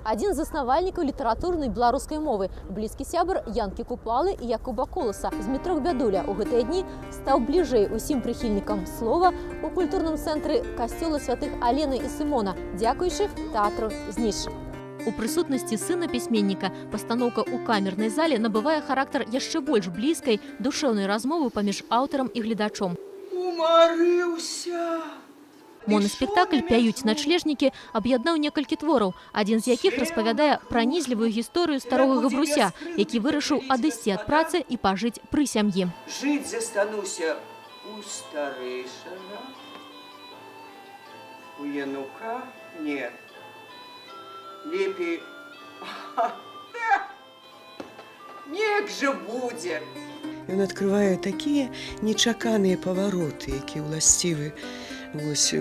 Адзін з заснавальнікаў літаратурнай беларускай мовы, блізкі сябар Янкі Купалы і Якуба Коласа, Змітрок Бядуля ў гэтыя дні стаў бліжэй усім прыхільнікам слова у культурным цэнтры касцёла святых Алены і Сымона, дзякуючы тэатру «Зніч». У прысутнасці сына пісьменніка пастаноўка ў камернай зале набывае характар яшчэ больш блізкай душэўнай размовы паміж аўтарам і гледачом. Умарыўся. Монаспектакль «Пяюць начлежнікі» аб'яднаў некалькі твораў, адзін з якіх распавядае пранізлівую гісторыю старога Габруся, які вырашыў адысці ад працы і пажыць пры сям'і. Жыць застануся у старэйшага, у Янука не. Лепей. Неяк жа будзе. Ён адкрывае такія нечаканыя павароты, якія ўласцівы вось,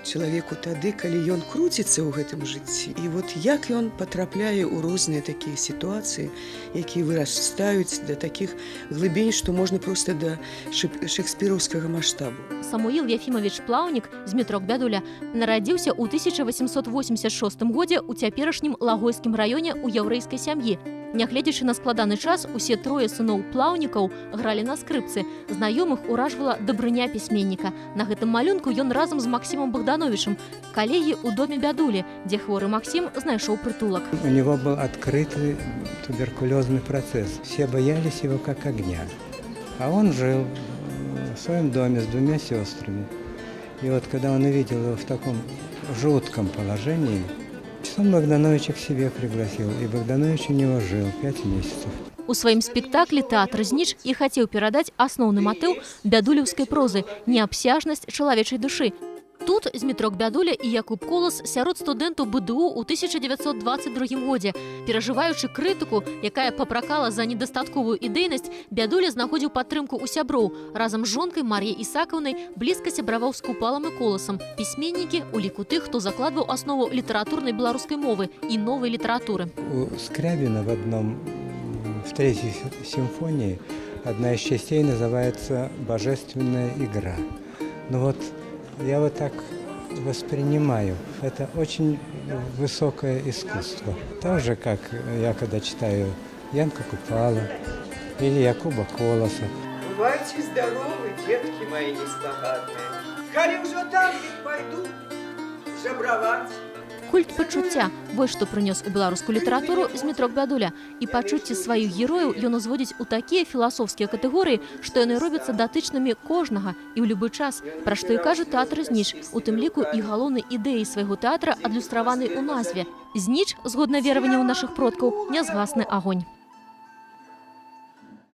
чалавеку тады, калі ён круціцца ў гэтым жыцці. І вот як ён патрапляе ў розныя такія сітуацыі, якія вырастаюць да такіх глыбінь, што можна проста да шэкспіраўскага маштабу. Самуіл Яфімавіч Плаўнік, Змітрок Бядуля, нарадзіўся ў 1886 годзе ў цяперашнім Лагойскім раёне ў яўрэйскай сям'і. Нягледзячы на складаны час, усе трое сыноў Плаўнікаў гралі на скрыпцы. Знаёмых уражвала дабрыня пісьменніка. На гэтым малюнку ён разам з Максімам Багдановічам, калегі ў доме Бядулі, дзе хворы Максім знайшоў прытулак. У него был открытый туберкулезный процесс. Все боялись его как огня. А он жил в своем доме с двумя сестрами. И вот когда он увидел его в таком жутком положении, он Богдановича к себе пригласил. И Богданович у него жил 5 месяцев. У сваім спектаклі тэатр «Зніч» і хацеў перадаць асноўны матыў бядулеўскай прозы — неабсяжнасць чалавечай душы. Тут Змітрок Бядуля і Якуб Колас сярод студэнтаў БДУ ў 1922 годзе. Перажываючы крытыку, якая папракала за недастатковую ідэйнасць, Бядуля знаходзіў падтрымку ў сяброў. Разам з жонкай Мар'яй Ісакаўнай блізка сябраваў з Купалам і Коласам. Пісьменнікі у ліку тых, хто закладваў аснову літаратурнай беларускай мовы і новай літаратуры. У Скрябина в третьей симфонии одна из частей называется «Божественная игра». Ну вот я вот так воспринимаю. Это очень высокое искусство. Так же, как я когда читаю Янка Купала или Якуба Колоса. Бывайце здаровы, дзеткі мае неспагадныя. Калі ўжо там, дык пайду жабраваць. Культ пачуцця — вось што прынёс у беларускую літаратуру Змітрок Бядуля. І пачуцці сваіх герояў ён узводзіць у такія філасофскія катэгорыі, што яны робяцца датычнымі кожнага і ў любы час, пра што і кажа тэатр «Зніч», у тым ліку і галоўнай ідэі свайго тэатра, адлюстраванай у назве. Зніч, згодна вераванняў нашых продкаў, нязгасны агонь.